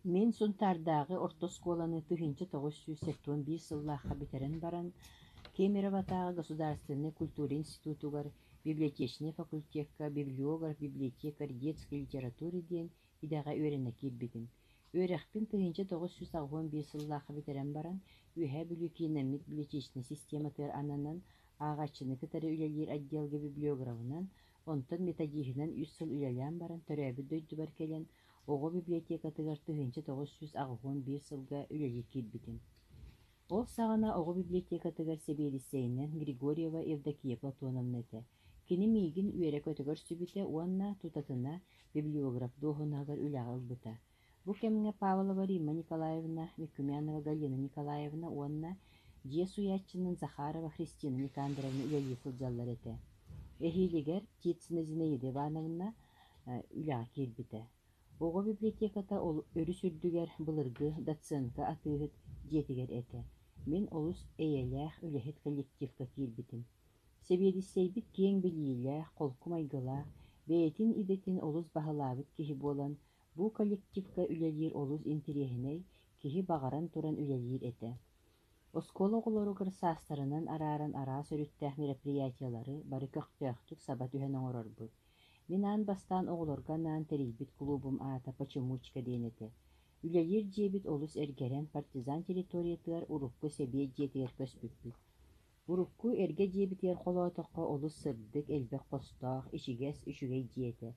Мин Сунтаардааҕы орто оскуоланы 1971 сыллаахха бүтэрэн баран, Кемероватааҕы государственнай культура институтугар библиотечнай факультекка библиограф, библиотекарь детской литературы диэн идэҕэ үөрэнэ киирбитим. Үөрэхпин 1981 сыллаахха бүтэрэн баран, Үөһээ Бүлүү кииннэммит библиотечнай систематыгар ананан, ааҕааччыны кытары үлэлиир отделга библиографынан, онтон методиһынан үс сыл үлэлээн баран төрөөбүт дойдубар кэлэн, оҕо библиотекатыгар 1981 сылга үлэлии киирбитим. Ол саҕана оҕо библиотекатыгар сэбиэдиссэйинэн Григорьева Евдокия Платоновна этэ. Кини миигин үөрэ-көтө көрсүбүтэ уонна тутатына библиограф дуоһунаһыгар үлэҕэ ылбыта. Бу кэмҥэ Павлова Римма Николаевна, Микумянова Галина Николаевна уонна дьиэ суйааччынан Захарова Христина Никандровна үлэлии сылдьаллар этэ. Эһиилигэр Птицына Зинаида Ивановна үлэҕэ киирбитэ. Оҕо библиотеката өрүс үрдүгэр былыргы Доценко атыыһыт дьиэтигэр этэ. Мин олус эйэлээх үлэһит коллективка киирбитим. Сэбиэдиссэйбит киэҥ билиилээх, холку майгылаах, бэйэтин идэтин олус баһылаабыт киһи буолан, бу коллективка үлэлиир олус интэриэһинэй, киһи баҕаран туран үлэлиир этэ. Оскуола оҕолоругар саастарынан арааран араас өрүттээх мероприятиелары бары көхтөөхтүк саба түһэн оҥорорбут. Мин аан бастаан оҕолорго анаан тэрийбит кулуубум аата «Почемучка» диэн этэ. Үлэлиир дьиэбит олус эргэрэн, партизан территориятыгар урукку сэбиэт дьиэтигэр көспүппүт. Урукку эргэ дьиэбитигэр холоотоххо олус сырдык, элбэх хостоох, ичигэс, үчүгэй дьиэ этэ.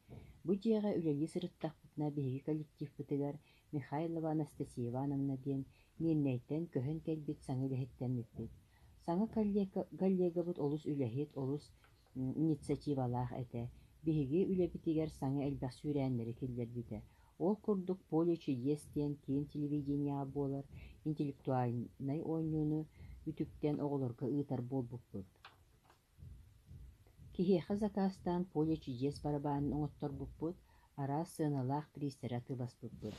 Бу дьиэҕэ үлэлии сырыттахпытына биһиги коллективпытыгар Михайлова Анастасия Ивановна диэн Миирнэйтэн көһөн кэлбит саҥа үлэһиттэммиппит. Саҥа коллегабыт олус үлэһит, олус инициативалаах этэ. Биһиги үлэбитигэр саҥа элбэх сүүрээннэри киллэрбитэ. Ол курдук «Поле чудес» диэн киин телевидениеҕэ буолар интеллектуальнай оонньууну үтүктэн оҕолорго ыытар буолбуппут. Киһиэхэ заказтаан «Поле чудес» барабаанын оҥотторбуппут, араас сыаналаах бириистэри атыыласпыппыт.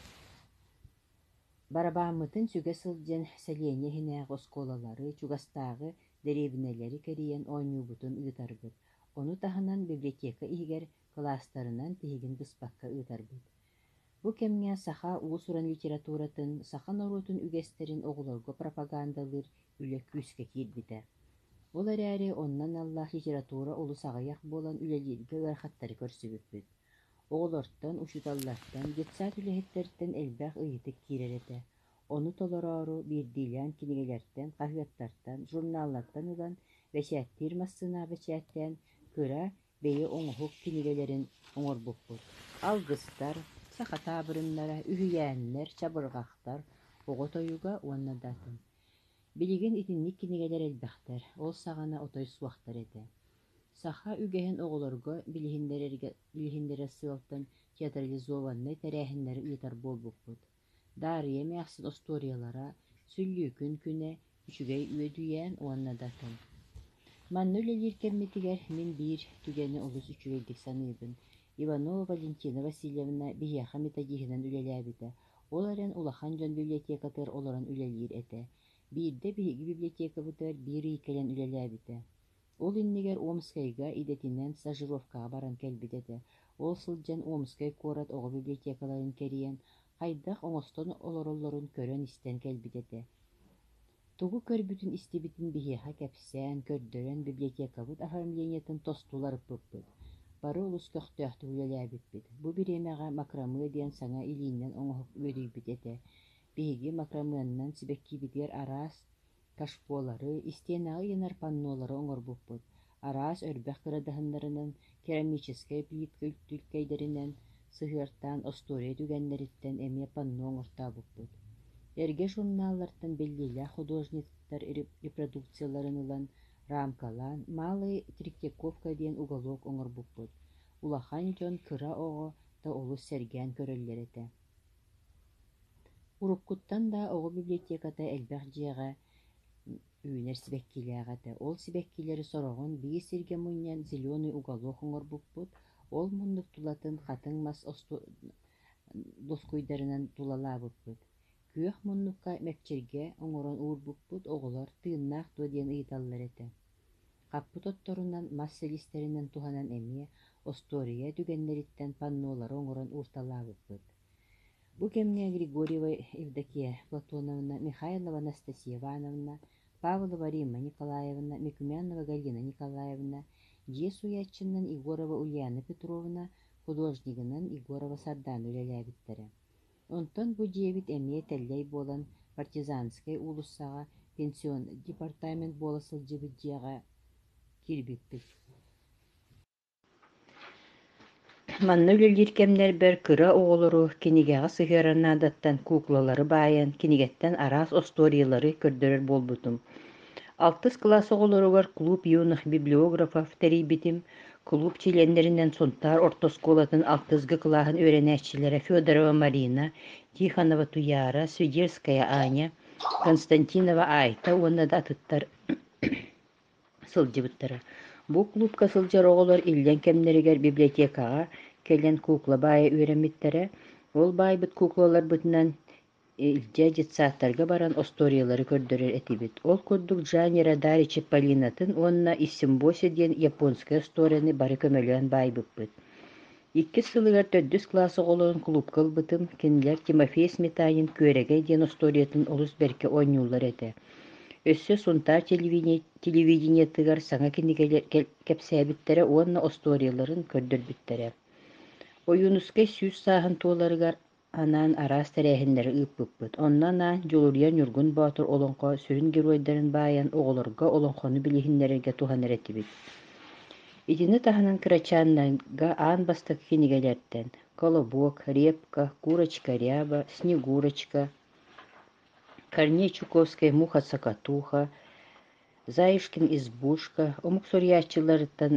Барабааммытын сүгэ сылдьан сэлиэнньэ иһинээҕи оскуолалары, чугастааҕы дэриэбинэлэри кэрийэн оонньуубутун ыытарбыт, ону таһынан библиотека иһигэр кылаастарынан тиһигин быспакка ыытарбыт. Бу кэмҥэ саха уус-уран литературатын, саха норуотун үгэстэрин оҕолорго пропагандалыыр үлэ күүскэ киирбитэ. Ол эрээри онно аналлаах литература олус аҕыйах буолан үлэлииргэ ыарахаттары көрсүбүппүт. Оҕолортон, учууталлартан, детсад үлэһиттэриттэн элбэх ыйытык киирэр этэ. Ону толороору биирдиилээн кинигэлэртэн, хаһыаттартан, журналлартан ылан бэчээттиир массыынаҕа бэчээттээн кыра, бэйэ оҥоһук кинигэлэрин оҥорбуппут. Алгыстар, саха таабырыннара, үһүйээннэр, чабырҕахтар, оҕо тойуга уонна да атын. Билигин итинник кинигэлэр элбэхтэр, ол саҕана отой суохтар этэ. Саха үгэһин оҕолорго билиһиннэрэр сыалтан театрализованнай тэрээһиннэри ыытар буолбуппут. Даарыйа эмээхсин остуоруйалара, Сүллүүкүн күнэ, Үчүгэй үөдүйээн уонна да атын. Манна үлэлиир кэммитигэр мин биир түгэни олус үчүгэйдик саныыбын. Иванова Валентина Васильевна биһиэхэ методиһынан үлэлээбитэ, ол эрэн улахан дьон библиотекатыгар олорон үлэлиир этэ. Биирдэ биһиги библиотекабытыгар биир ый кэлэн үлэлээбитэ. Ол иннигэр Омскайга идэтинэн стажировкаҕа баран кэлбит этэ. Ол сылдьан Омскай куорат оҕо библиотекаларын кэрийэн, хайдах оҥостон олороллорун көрөн-истэн кэлбит этэ. Тугу көрбүтүн-истибитин биһиэхэ кэпсээн, көрдөрөн библиотекабыт оформлениетын тосту уларыппыппыт. Бары олус көхтөөхтүк үлэлээбиппит. Бу бириэмэҕэ макраме диэн саҥа илиинэн оҥоһук үөдүйбүт этэ. Биһиги макрамыаннан сибэккибитигэр араас кашполары, истиэнэҕэ ыйанар паннолары оҥорбуппут, араас өрбөх кырадаһыннарынан, керамическай плитка үлтүркэйдэринэн сыһыартаан остуоруйа түгэннэриттэн эмиэ панно оҥортообуппут. Эргэ журналлартан биллиилээх художниктар репродукцияларын ылан, рамкалаан «Малая Третьяковка» диэн уголок оҥорбуппут. Улахан дьон, кыра оҕо да олус сэргээн көрөллөр этэ. Уруккуттан да оҕо библиотеката элбэх дьиэҕэ үүнэр сибэккилээх этэ. Ол сибэккилэри сороҕун биир сиргэ мунньан зеленый уголок оҥорбуппут. Ол муннук тулатын хатыҥ мас лоскуйдарынан тулалаабыппыт. Күөх муннукка мэкчиргэ оҥорон уурбуппут оҕолор тыыннаах дуо диэн ыйыталлар этэ. Хаппыт отторунан, мас силистэринэн туһанан эмиэ остуоруйа түгэннэриттэн паннолары оҥорон уурталаабыппыт. Бу кэмҥэ Григорьева Евдокия Платоновна, Михайлова Анастасия Ивановна, Павлова Римма Николаевна, Мекумянова Галина Николаевна, дьиэ сууйааччынан Егорова Ульяна Петровна, художнигынан Егорова Сардаана үлэлээбиттэрэ. Онтон бу дьиэбит эмиэ тэллэй буолан Партизанскай уулуссаҕа пенсионнай департамент буола сылдьыбыт дьиэҕэ киирбиппит. Манна үлэлиир кэмнэрбэр кыра оҕолору кинигэҕэ сыһыарар наадаттан куклалары баайан, кинигэттэн араас остуоруйалары көрдөрөр буолбутум. Алтыс кылаас оҕолоругар клуб юных библиографов тэрийбитим. Кулууп чилиэннэринэн Сунтаар орто оскуолатын алтысга кылааһын үөрэнээччилэрэ Федорова Марина, Тихонова Туяра, Свидерская Аня, Константинова Айта уонна да атыттар сылдьыбыттара. Бу кулуупка сылдьар оҕолор иллэҥ кэмнэригэр библиотекаҕа кэлэн кукла баайа үөрэммиттэрэ. Ол баайбыт куклаларбытынан илдьэ детсадтарга баран остуоруйалары көрдөрөр этибит. Ол курдук Джанни Родари Чипполинатын уонна Иссимбоси диэн японскай остуоруйаны бары көмөлөөн баайбыппыт. Иккис сылыгар төрдүс кылаас оҕолорун кулуупка ылбытым, кинилэр Тимофей Сметанин «Күөрэгэй» диэн остуоруйатын олус бэркэ оонньууллар этэ. Өссө Сунтаар телевидениетыгар саҥа кинигэлэр кэпсээбиттэрэ уонна остуоруйаларын көрдөрбүттэрэ. Ойуунускай 100 сааһын туоларыгар анаан араас тэрээһиннэри ыыппыппыт. Онно анаан Дьулуруйар Ньургун Боотур олоҥхо сүрүн геройдарын баайан оҕолорго олоҥхону билиһиннэрэргэ туһанар этибит. Итини таһынан кырачааннарга аан бастакы кинигэлэртэн «Колобок», «Репка», «Курочка ряба», «Снегурочка», Корней Чуковскай «Муха-цокотуха», Заюшкин «Избушка» омук суруйааччыларыттан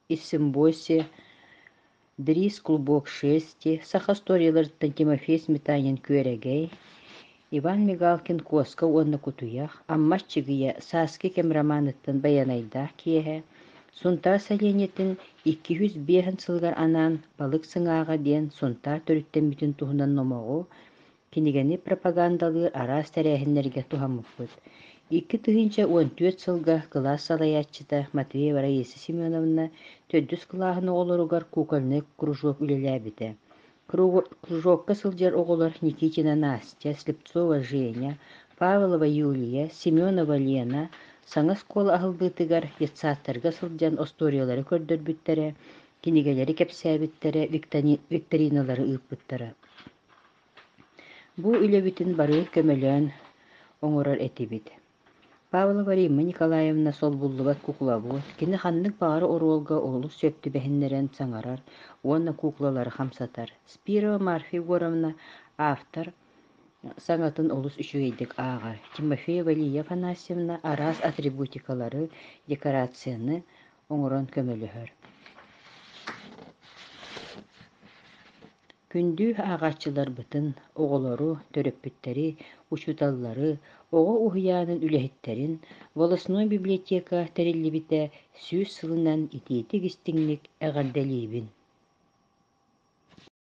Иссимбоси, Дрис клубок шерсти, саха историяларыттан Тимофей Сметанин «Күөрэгэй», Иван Мигалкин «Куоска уонна кутуйах», Амма Аччыгыйа «Сааскы кэм» романыттан «Байанайдаах киэһэ», Сунтаар сэлиэнньэтин 205 сылыгар анаан «Балык сыҥааҕа» диэн Сунтаар төрүттэммитин туһунан номоҕу Кинигэни пропагандалыыр араас тэрээһиннэргэ туһаммыппыт. 2014 сылга кылаас салайааччыта Матвеева Раиса Семеновна төрдүс кылааһын оҕолоругар кукольнай кружок үлэлээбитэ. Кружокка сылдьар оҕолор Никитина Настя, Слепцова Женя, Павлова Юлия, Семенова Лена саҥа оскуола аһыллыытыгар детсадтарга сылдьан остуоруйалары көрдөрбүттэрэ, кинигэлэри кэпсээбиттэрэ, викториналары ыыппыттара. Бу үлэбитин бары көмөлөөн оҥорор этибит. Павлова Римма Николаевна солбуллубат кукловод, кини ханнык баҕарар оруолга олус сөп түбэһиннэрэн саҥарар уонна куклалары хамсатар. Спирова Марфа Егоровна автор саҥатын олус үчүгэйдик ааҕар. Тимофеева Лия Афанасьевна араас атрибутикалары, декорацияны оҥорон көмөлөһөр. Күндү ааҕааччыларбытын, оҕолору, төрөппүттэри, учууталлары, оҕо уһуйаанын үлэһиттэрин волостной библиотека тэриллибитэ 100 сылынан итиитик-истиҥник эҕэрдэлиибин!